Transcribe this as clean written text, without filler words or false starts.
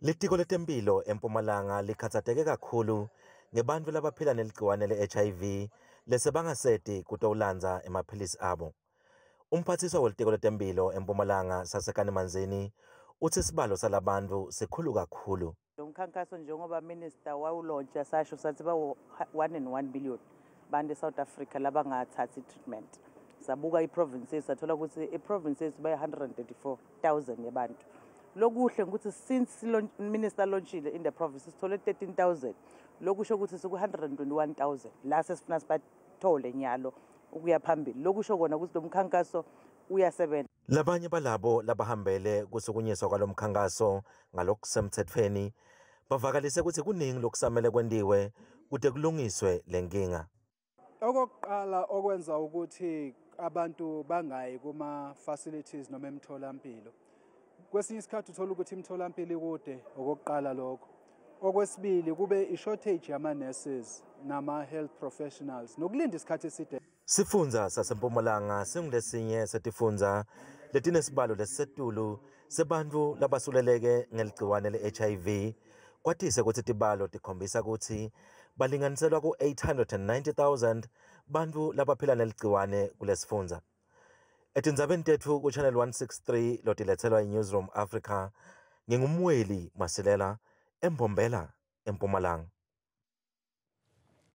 Litiko letemphilo eMpumalanga likhatsateke kakhulu ngebantfu labaphila neligciwane le-HIV lesebangaseti kutowulandza emaphilisi abo. Umphathiswa welitiko letemphilo eMpumalanga Sasekani Manzini utsi sibalo salabantfu sikhulu kakhulu. Lo mkhankaso, njengoba minister wawulauncha, sasho sathi bawo 1 and 1 billion bantu eSouth Africa labangathathi treatment. Sabuka iprovince, sathola ukuthi iprovince yethu bayi 134,000 yabantu. Lokuhle ukuthi since minister launchile in the province, sithole 13,000. Lokusho ukuthi siku 121,000 la sesifuna sibathole nyalo ukuya phambili. Lokusho kona ukuthi lo mkhankaso uyasebenza. Labanye balabo labahambele kusukunyiswa kwalomkhankaso ngalokusemtsetfweni bavakalise ukuthi kuningi lokusamele kwentiwe kute kulungiswe lenkinga. Okokuqala okwenza ukuthi abantu bangayi kuma facilities noma emtholampilo, kwesinye isikhathi uthola ukuthi imitholampilo ikude, okokuqala lokho. Okwesibili kube i-shortage yama-nurses nama-health professionals nokulinda isikhathi eside. Sifundza saseMpumalanga singulesinye setifundza letinesibalo lesisetulu sebantfu labasuleleke ngeligciwane le-HIV, kwatise kutsi tibalo tikhombisa kutsi balinganiselwa ku-890,000 bantfu labaphila neligciwane kulesifundza. Etindzabeni tetfu ku-Channel 163 lotiletselwa i-Newsroom Africa, ngingumweli Masilela eMbombela, eMpumalanga.